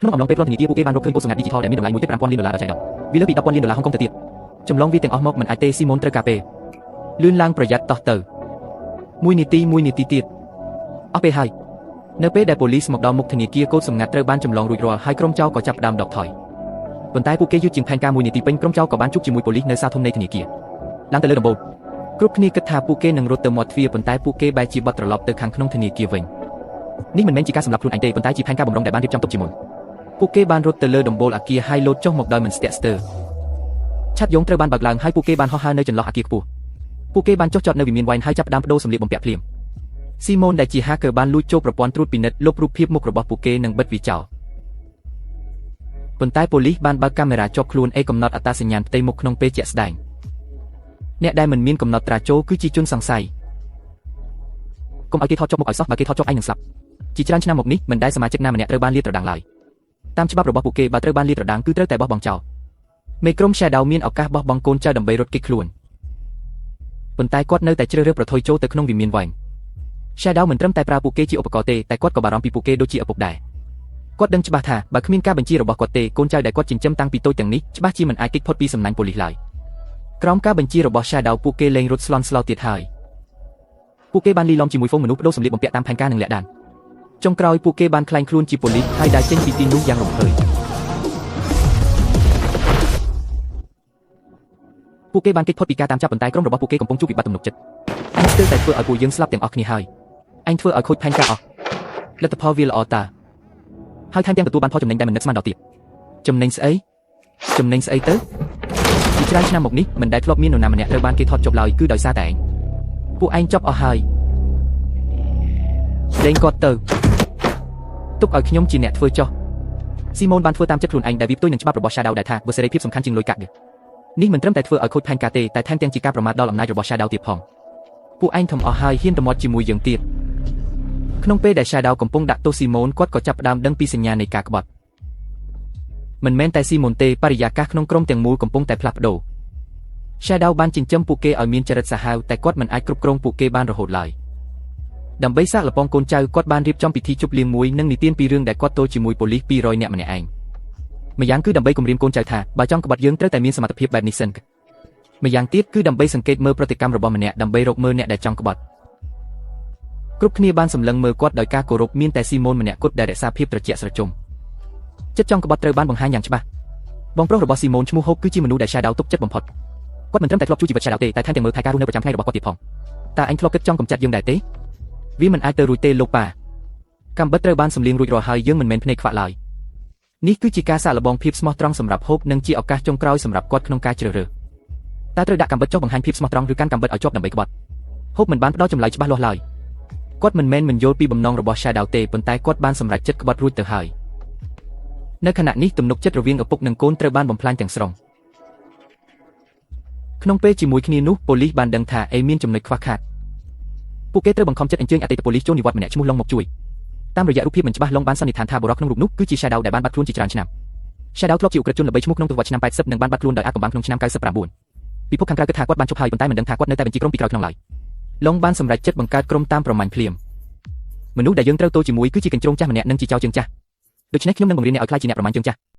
ក្នុងអំឡុងពេលប្លន់ធនាគារពួកគេបានរកឃើញកូដសម្ងាត់ឌីជីថលដែលមានតម្លៃ1.5ពាន់លានដុល្លារដល់ចៃដន្យវាលើសពី10ពាន់លានដុល្លារហុងកុងទៅទៀតចម្លងវាទាំងអស់មកមិនអាចទេស៊ីម៉ូនត្រូវការពេលលឿនឡើងប្រយ័ត្នតោះទៅ1នាទី1នាទីទៀតអស់ពេលហើយនៅពេលដែលប៉ូលីសមកដល់មុខធនាគារកូដសម្ងាត់ត្រូវបានចម្លងរួចរាល់ហើយក្រុមចោរក៏ចាប់ផ្ដើមដកថយប៉ុន្តែពួកគេយឺតជាងផែនការ1នាទីពេញក្រុមចោរក៏បានជួបជាមួយប៉ូលីសនៅសាលធំនៃធនាគារឡើងទៅលើដំបូលគ្រប់គ្នាគិតថាពួកគេនឹងរត់ទៅមាត់ទ្វារប៉ុន្តែពួកគេបែរជាបត់ត្រឡប់ទៅខាងក្នុងធនាគារវិញនេះមិនមែនជាការសម្លាប់ខ្លួនឯងទេប៉ុន្តែជាផែនការបម្រុងដែលបានរៀបចំទុកជាមុនពួកគេបានរត់ទៅលើដំបូលអគារហើយលោតចុះមកដោយមិនស្ទាក់ស្ទើរឆ័ត្រយោងត្រូវបានបើកឡើងហើយពួកគេបានហោះហើរនៅចន្លោះអគារខ្ពស់ពួកគេបានចុះចតនៅវិមានវ៉ៃហើយចាប់ផ្ដើមប្ដូរសម្លៀកបំពាក់ភ្លាមស៊ីម៉ូនដែលជា hacker បានលួចចូលប្រព័ន្ធត្រួតពិនិត្យលុបរូបភាពមុខរបស់ពួកគេនិងបិទវាចោលប៉ុន្តែប៉ូលីសបានបើកកាមេរ៉ាជាប់ខ្លួនអេកំណត់អត្តសញ្ញាណផ្ទៃមុខក្នុងពេលជាក់ស្ដែងអ្នកដែលមិនមានកំណត់ត្រាចូលគឺជាជនសង្ស័យកុំឲ្យគេថតជាប់មុខឲ្យសោះបើគេថតជាប់ឯងនឹងស្លាប់ជាច្រើនឆ្នាំមកនេះមិនដែលសមាជិកណាម្នាក់ត្រូវបានលាតត្រដាងឡើយតាមច្បាប់របស់ពួកគេបើត្រូវបានលាតត្រដាងគឺត្រូវតែបោះបង់ចោលមេក្រុម Shadow មានឱកាសបោះបង់កូនចៅដើម្បីរត់គេចខ្លួនប៉ុន្តែគាត់នៅតែជ្រើសរើសប្រថុយចូលទៅក្នុងវិមានវ៉ៃ Shadow មិនត្រឹមតែប្រើពួកគេជាឧបករណ៍ទេតែគាត់ក៏បារម្ភពីពួកគេដូចជាឪពុកដែរគាត់ដឹងច្បាស់ថាបើគ្មានការបញ្ជារបស់គាត់ទេកូនចៅដែលគាត់ចិញ្ចឹមតាំងពីតូចទាំងនេះច្បាស់ជាមិនអាចគេចផុតពីសំណាញ់ប៉ូលីសឡើយក្រោមការបញ្ជារបស់ Shadow ពួកគេលែងរត់ស្លន់ស្លោទៀតហើយពួកគេបានលីឡំជាមួយហ្វូងមនុស្សប្ដូរសម្លៀកបំពាក់តាមផែនការនិងលាក់ដានចុងក្រោយពួកគេបានក្លែងខ្លួនជាប៉ូលីសហើយដើរចេញពីទីនោះយ៉ាងរំភើយពួកគេបានគេចផុតពីការតាមចាប់ប៉ុន្តែក្រុមរបស់ពួកគេកំពុងជួបវិបត្តិទំនុកចិត្តអញស្ទើរតែធ្វើឲ្យពួកយើងស្លាប់ទាំងអស់គ្នាហើយអញធ្វើឲ្យខូចផែនការអស់លទ្ធផលវាល្អតាហើយថែមទាំងទទួលបានផលចំណេញដែលមិននឹកស្មានដល់ទៀតចំណេញស្អីចំណេញស្អីទៅជាច្រើនឆ្នាំមកនេះមិនដែលធ្លាប់មាននរណាម្នាក់ត្រូវបានគេថតចប់ឡើយគឺដោយសារតែឯងពួកឯងចប់អស់ហើយលែងគាត់ទៅទុកឲ្យខ្ញុំជាអ្នកធ្វើចោះស៊ីម៉ូនបានធ្វើតាមចិត្តខ្លួនឯងដែលវាផ្ទុយនឹងច្បាប់របស់ Shadow ដែលថាបើសេរីភាពសំខាន់ជាងលុយកាក់នេះមិនត្រឹមតែធ្វើឲ្យខូចផែនការទេតែថែមទាំងជាការប្រមាថដល់អំណាចរបស់ Shadow ទៀតផងពួកឯងធំអស់ហើយហ៊ានទៅមាត់ជាមួយយើងទៀតក្នុងពេលដែល Shadow កំពុងដាក់ទោសស៊ីម៉ូនគាត់ក៏ចាប់ផ្ដើមដឹងពីសញ្ញានៃការក្បត់មិនមែនតែស៊ីម៉ូនទេបរិយាកាសក្នុងក្រុមទាំងមូលកំពុងតែផ្លាស់ប្ដូរ Shadow បានចិញ្ចឹមពួកគេឲ្យមានចរិតសាហាវតែគាត់មិនអាចគ្រប់គ្រងពួកគេបានរហូតឡើយដើម្បីសាកល្បងកូនចៅគាត់បានរៀបចំពិធីជប់លៀងមួយនិងនិទានពីរឿងដែលគាត់ទល់ជាមួយប៉ូលីស200នាក់ម្នាក់ឯងម្យ៉ាងគឺដើម្បីគំរាមកូនចៅថាបើចង់ក្បត់យើងត្រូវតែមានសមត្ថភាពបែបនេះសិនម្យ៉ាងទៀតគឺដើម្បីសង្កេតមើលប្រតិកម្មរបស់ម្នាក់ដើម្បីរកមើលអ្នកដែលចង់ក្បត់គ្រប់គ្នាបានសម្លឹងមើលគាត់ដោយការគោរពមានតែស៊ីម៉ូនម្នាក់គត់ដែលរក្សាភាពត្រជាក់ស្រជុំចិត្តចង់ក្បត់ត្រូវបានបង្ហាញយ៉ាងច្បាស់បងប្រុសរបស់ស៊ីម៉ូនឈ្មោះហូបគឺជាមនុស្សដែល Shadow ទុកចិត្តបំផុតគាត់មិនត្រឹមតែធ្លាប់ជួយជីវិត Shadow ទេតែថែមទាំងមើលថែការរស់នៅប្រចាំថ្ងៃរបស់គាត់ទៀតផងតើអញធ្លាប់គិតចង់កម្ចាត់យើងដែរទេវាមិនអាចទៅរួចទេលោកប៉ាកាំបិតត្រូវបានសម្លៀងរួចរាល់ហើយយើងមិនមែនភ្នែកខ្វាក់ឡើយនេះគឺជាការសាកល្បងភាពស្មោះត្រង់សម្រាប់ហូបនិងជាឱកាសចុងក្រោយសម្រាប់គាត់ក្នុងការជ្រើសរើសតើត្រូវដាក់កាំបិតចុះបង្ហាញភាពស្មោះត្រង់ឬកាន់កាំបិតឲ្យជាប់ដើម្បីក្បត់ហូបមិនបានផ្ដល់ចម្លើយច្បាស់លាស់ឡើយគាត់មិនមែនមិនយល់ពីបំណងរបស់ Shadow ទេប៉ុន្តែគាត់បានសម្រេចចិត្តក្បត់រួចទៅហើយនៅខណៈនេះទំនុកចិត្តរវាងឪពុកនិងកូនត្រូវបានបំផ្លាញទាំងស្រុងក្នុងពេលជាមួយគ្នានោះប៉ូលីសបានដឹងថាអេមានចំណុចខ្វះខាតពួកគេត្រូវបង្ខំចិត្តអញ្ជើញអតីតប៉ូលីសចូលនិវត្តន៍ម្នាក់ឈ្មោះឡុងមកជួយតាមរយៈរូបភាពមិនច្បាស់ឡុងបានសន្និដ្ឋានថាបុរសក្នុងរូបនោះគឺជា Shadow ដែលបានបាត់ខ្លួនជាច្រើនឆ្នាំ Shadow ធ្លាប់ជាឧក្រិដ្ឋជនល្បីឈ្មោះក្នុងទសវត្សរ៍ឆ្នាំ80និងបានបាត់ខ្លួនដោយអាថ៌កំបាំងក្នុងឆ្នាំ99ពិភពខាងក្រៅគិតថាគាត់បានជប់ហើយប៉ុន្តែមិនដឹងថាគាត់នៅតែបញ្ជាក្រុមពីក្រោយខ្នងឡើយឡុងបានសម្រេចចិត្តបង្កើតក្រុមតាមប្រមាញ់ភ្លាមមនុស្សដែលយើងត្រូវទល់ជាមួយគឺជាកញ្ជ្រោងចាស់ម្នាក់និងជាចៅជើងចាស់ដូច្នេះខ្ញុំនឹងបង្រៀនអ្នកឲ្យក្លាយជាអ្នកប្រមាញ់ជើងចាស់